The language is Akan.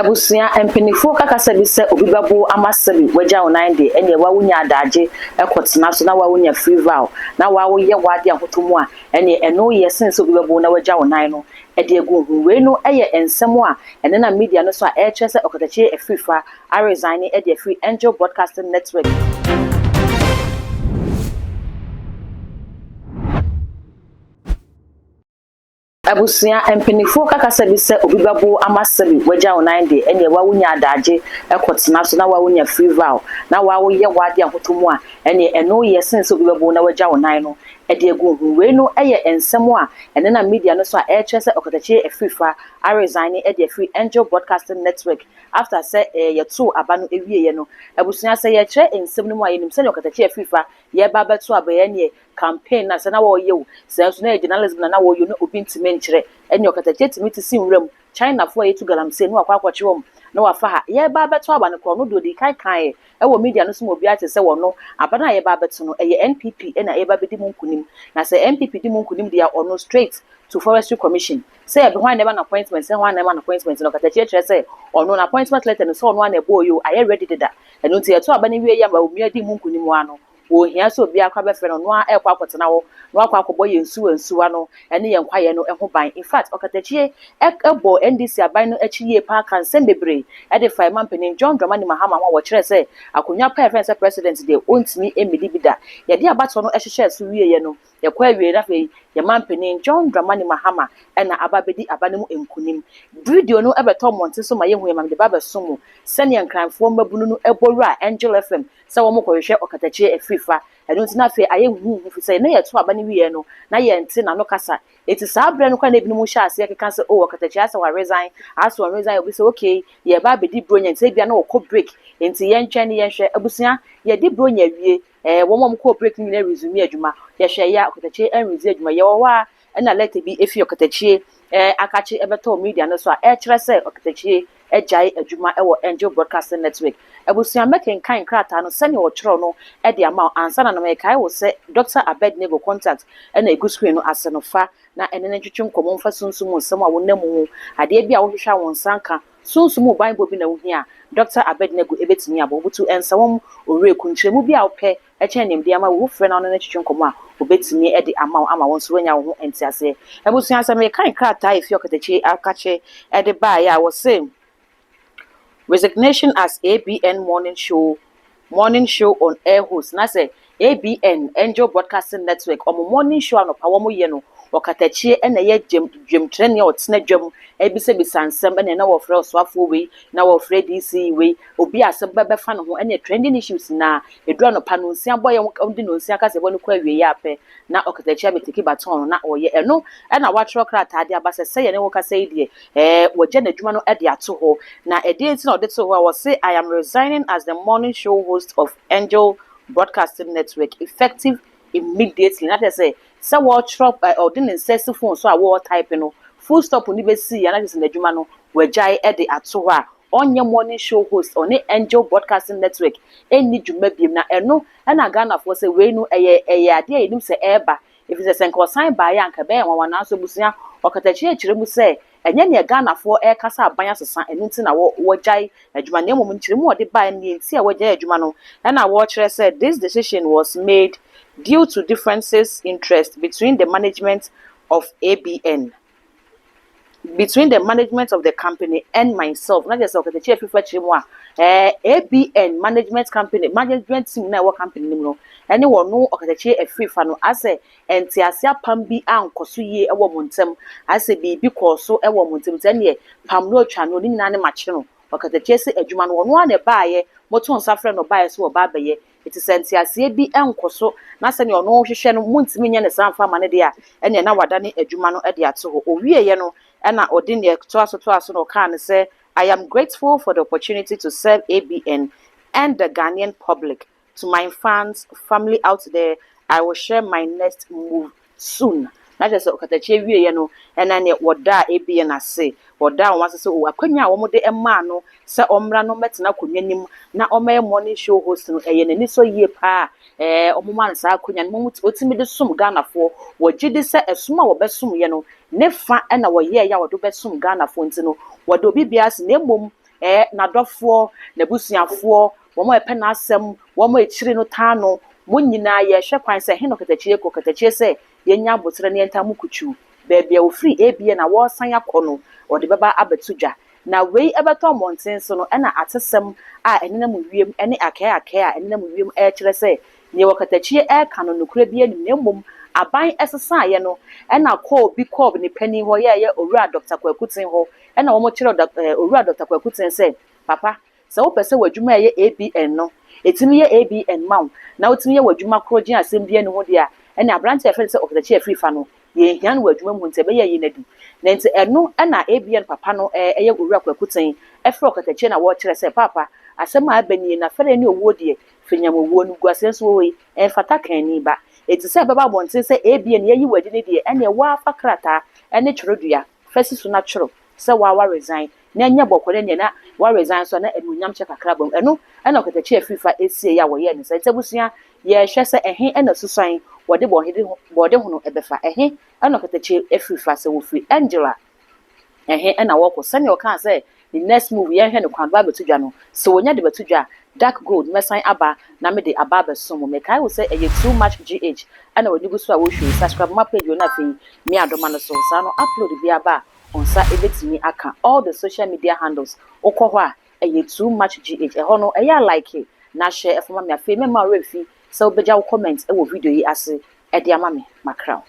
Abusua mpanimfoɔ ka kasa bi sɛ obi bɛbo ama sɛbi wagya wo nan deɛ, ɛneɛ wa wonya adagye kɔtena so na wa wonya free vow na wa woyɛ w'ade ahotɔ mu a, ɛneɛ ɛno yɛ sen sɛ obi bɛbo na wagya wo nan no de agu ho. Wei no yɛ nsɛm a ɛnenam media no so a ɛrekyerɛ sɛ Ɔkatakyie Afrifa aresign de afiri Angel Broadcasting Network. Abusua mpaninfoɔ ka kasa bi sɛ obi bɛbo ama sɛbi wagya wo nan deɛ, ɛneɛ wa wonya adagye kɔ tena so na wa wonya free vow na wa woyɛ w'ade ahotɔ mu a, ɛneɛ ɛno yɛ sen sɛ obi bɛbo na wagya wo nan no de agu ho. Wei no yɛ nsɛm a ɛnenam media no so a ɛrekyerɛ sɛ Ɔkatakyie Afrifa aresign de afiri Angel Broadcasting Network after sɛ yɛtoo aba no wieɛ no. Abusua, sɛ yɛrekyerɛ nsɛm no mu a, yɛnim sɛdeɛ Ɔkatakyie Afrifa yɛreba abɛto aba yi, ɛneɛ campaign no a sɛ na wɔreyɛ o, sɛ nso na ɛyɛ journalism na na wɔreyɛ o, na obi ntumi nkyerɛ. Ɛnneɛ ɔkatakyie tumi te si nwura mu, Chinafoɔ a yɛtu galamsey na wakɔ akɔkye wɔn na wafa ha. Yɛreba abɛto aba no koraa, ɔno deɛ ɔdii kan kaeɛ wɔ media no so ma obiara te sɛ ɔno, aba no a yɛreba abɛto no, ɛyɛ NPP na ɛreba abɛdi mu nkunim. Na sɛ NPP di mu nkunim deɛ a, ɔno straight to Forestry Commission. Sɛ hwan na ɛma no appointment, sɛ hwan na ɛma no appointment no, ɔkatakyie kyerɛ sɛ ɔno n'appointment letter no, sɛ ɔno ara na ɛbɔɔ yi o, ayɛ ready deda. Ɛno nti yɛto aba no wie yi a Bawumia dii mu nkunim ara no, Ɔnhia sɛ obiara koraa bɛfrɛ no, ɔno ara rekɔ akɔtena hɔ na wakɔ akɔbɔ yɛn nsuwa nsuwa no ne yɛn kwaeɛ no ho ban. In fact, ɔkatakyie bɔɔ NDC aban no akyi yie paa kaa nsɛm bebree de faa yɛn mampanin John Dramani Mahama ho a wɔkyerɛɛ sɛ akonnwa pa a yɛfrɛ no sɛ President deɛ ɔntumi mmɛdi bi da. Yɛde abatoɔ no hyehyɛɛ so wieeɛ no, yɛkɔ awieeɛ no afei yɛn mampanin John Dramani Mahama na aba abɛdi aba no mu nkunim. Video no bɛtɔ mmɔnten so ma yɛhuiɛ ma mede ba abɛso mo sɛdeɛ Nkranfoɔ mmabunu no bɔ wuraa Angel FM sɛ wɔkɔhwehwɛ ɔkatakyie afiri fa. Ɛno nti na afei ayɛ huhuuhu firi sɛ na yɛto aba no wieɛ no na yɛnte n'ano kasa. Enti saa berɛ no koraa na ebinom hyɛɛ aseɛ keka sɛ oh ɔkatakyie asɛ waresign, asɛ ɔnresign, obi sɛ okay yɛreba abɛdi Buronya nti ebia na ɔkɔ break nti yɛntwɛn ne yɛnhwɛ. Abusua yɛadi Buronya awie, ɛɛ wɔn a wɔkɔɔ break no nyinaa resume adwuma. Yɛhwɛeɛ a ɔkatakyie anresume adwuma. Yɛwɔ hɔ ara ɛna lɛtɛ bi fi ɔkatakyie akakye bɛtɔɔ media no so a ɛrekyerɛ sɛ ɔkatakyie agyae adwuma wɔ Angel Broadcasting Network. Abusua, mɛkenkan krataa no sɛnea wɔkyerɛw no de ama wo ansa na na mekae wo sɛ Dɔkta Abednego contact na egu screen no ase no fa na ɛne no ntwetwe nkɔmmɔ mfa sunsum mu nsɛm a wonam mu ho, adeɛ bi a wohwehwɛ a wo nsa nka, sunsum mu banbɔ bi na wuhia a, Dɔkta Abednego betumi abɔ wo. Butu nsɛm, owureku, nkyerɛmu bi a wopɛ kyɛn nimdeɛ ama wo. Wofrɛ na wo ne no twetwe nkɔmmɔ a, obetumi de ama wo ama wo nso woanya wo ho nteaseɛ. Abusua, sɛ merekan krataa a efi Ɔkatakyie Akakye de baeɛ a, wɔse, Resignation as ABN Morning Show Morning Show on Air Host, na sɛ ABN, Angel Broadcasting Network, wɔn morning show anɔpa wɔyɛ no, Ɔkatakyie na ɛyɛ gyam dwamkyerɛni a ɔtena dwam bisabisa nsɛm ɛna na wɔfrɛ ɔsoafoɔ wei, na wɔfrɛ DC wei, obi a asɛm bɛfa ne ho ɛne trending issues nyinaa. Ɛduru anɔpa nonsia bɔ yɛ wɔde nonsia kaseɛbɔ no kɔ awieeɛ a pɛ na ɔkatakyie abɛteki baton no na ɔyɛ ɛno ɛna watwerɛ krataa de aba sɛ sɛ yɛne wo kasa yi deɛ ɛɛ wɔgya n'adwuma no de ato hɔ. Na ɛdeɛn nti na ɔde too hɔ a wɔse I am resigning as the morning show host of Angel Broadcasting Network effective immediately na kyerɛ sɛ sɛ wɔretwerɛ ɛ ɔde ne nsa asi phone so a wɔretype no full stop no bɛsii a na kyerɛ sɛ n'adwuma no wagyae de ato hɔ a ɔnyɛ morning show host ɔne Angel Broadcasting Network ɛnni dwuma biom na ɛno ɛna Ghanafoɔ sɛ wei no ɛyɛ ɛyɛ adeɛ a yɛnim sɛ ɛreba ɛfiri sɛ sɛ nka ɔsan baeɛ a anka ɛbɛyɛ nwanwa nanso abusua ɔkatakyie kyerɛ mu sɛ Ɛnyɛ nea Ghanafoɔ reka sɛ aban asesa ɛno nti na wɔgyae adwuma na mmom nkyerɛmu a wɔde baeɛ no nea nti a wɔagyae adwuma no na wɔrekyerɛ sɛ this decision was made due to differences interest between the management of ABN between the management of the company and myself na kyerɛ sɛ ɔkatakyie afifa kyerɛ mu a ɛɛ ABN management company management team na ɛwɔ company no mu no ɛne wɔn ɔkatakyie afirifa no asɛ Ntease apam bi ankɔ so yie wɔ wɔn ntam, ayɛ sɛ biribi kɔɔ so wɔ wɔn ntam, nti ɛnneɛ pam no atwa no, ne nyinaa ne makye no. Ɔkatakyie sɛ adwuma no ɔno ara na ɛbaeɛ, moto nsa frɛ no ɔbaeɛ sɛ ɔba abɛyɛ, nti sɛ nteaseɛ bi nkɔ so na sɛdeɛ ɔno hwehwɛ no montumi nyɛ no saa mfa mma no deɛ a, ɛnneɛ na wadane adwuma no de ato hɔ. Ɔwieeɛ no ɛna ɔde deɛ ɛtoa so toaa so na ɔkaa no sɛ, I am grateful for the opportunity to serve ABN and the Ghanaian public. To my fans, family out there, I will share my next move soon. Na kyerɛ sɛ ɔkatakyie wieɛ no, ɛna neɛ wɔdaa ABN ase. Wɔdaa wɔn ase sɛ oh, akwanya a wɔde maa no sɛ ɔmmra no mmɛtena akonnwa no mu na ɔmmɛyɛ morning show host no, ɛyɛ n'anisɔ yie paa. Ɛɛ, wɔmaa no saa akwanya no, mmom ɔtumi de som Ghanafoɔ. Wɔgye di sɛ ɛsom a wɔbɛsomyɛ no, ne fa na wɔyɛeɛ a wɔde bɛsom Ghanafoɔ nti no, wɔda obi biara ase. Na mmom, N'adɔfoɔ, n'abusuafoɔ, wɔn a ɛpɛ n'asɛm, wɔn a akyire no taa no, mo nyinaa yɛhwɛ kwan sɛ ɛhe na Ɔkatakyie kɔ. Ɔkatakyie sɛ yɛnya abotire ne yɛntaa mu kutwu. Baabi a ofiri ABN na wɔresan akɔ no, wɔde bɛba abɛto dwa. Na wei ɛbɛtɔ mmɔnten so no, ɛna atesɛm a ɛnenam wiem ne akɛɛ a ɛnenam wiem ɛrekyerɛ sɛ nea Ɔkatakyie ɛreka no, nokorɛ bi anim, na mmom aban ɛsesaeɛ no, ɛna kɔɔ bi kɔɔ ne panin hɔ yɛɛyɛ Owura Dr Kwaku Ten hɔ, ɛna wɔn kyerɛ Owura Dr Kwaku Ten sɛ, papa, sɛ wopɛ sɛ w'adwuma a ɛyɛ ABN no ɛtumi yɛ ABN ma wo na wotumi yɛ w'adwuma korɔ gye asɛm bi ani ho deɛ a, ɛne aberante a yɛfrɛ no sɛ Ɔkatakyie Afrifa no, yɛnhia no wɔ adwuma mu, nti ɛbɛyɛ yi n'adi. Na nti ɛno ɛna ABN papa no ɛyɛ Owura Kwaku Ten ɛfrɛ Ɔkatakyie na wɔrekyerɛ sɛ, paapa, asɛm a aba nie, na fɛrɛ ne owuo deɛ fɛnyam owuo no gu aseɛ nso wɔ hɔ yi, ɛmfata kanni ba. Eti sɛ ɛbɛba abɔnten sɛ ABN yɛyi w'adi ne deɛ, ɛneɛ wɔafa krataa ɛne twerɛdua fɛsi so na twerɛ sɛ wɔawa resign na ɛnyɛ bɔkɔ ne neɛ na wa resign so na anuonyam kyɛ kakra bɔ mu. Ɛno ɛna Ɔkatakyie Afrifa esie yɛ a wɔyɛɛ ne nsa. Nti abusua, yɛhwɛ sɛ ɛhe ɛna susan wɔde bɔɔde ho no ɛbɛfa, ɛhe ɛna Ɔkatakyie Afrifa sɛ wɔfiri Angela, ɛhe ɛna wɔkɔ. Sɛnea ɔkaa sɛ ne next move, yɛnhwɛ ne kwan ba abɛto dwa no, sɛ wɔnya de bɛto dwa, Dark Gold mɛsan aba na mede aba abɛso mu. Mekae wo sɛ ɛyɛ Too Much GH ɛna wɔde gu so a wɔhwɛ. Subscribe ma page no, afei me adoma no so saa no, upload bi aba a, nsa ebɛtumi aka. All the social media handles, wokɔ hɔ a, ɛyɛ Too Much GH. Ɛhɔ no ɛyɛ a, like na hyɛ ɛfama me. Afei mɛma werɛ fi sɛ wobɛgya wo comment ɛwɔ video yi ase ɛde ama me. Makraw.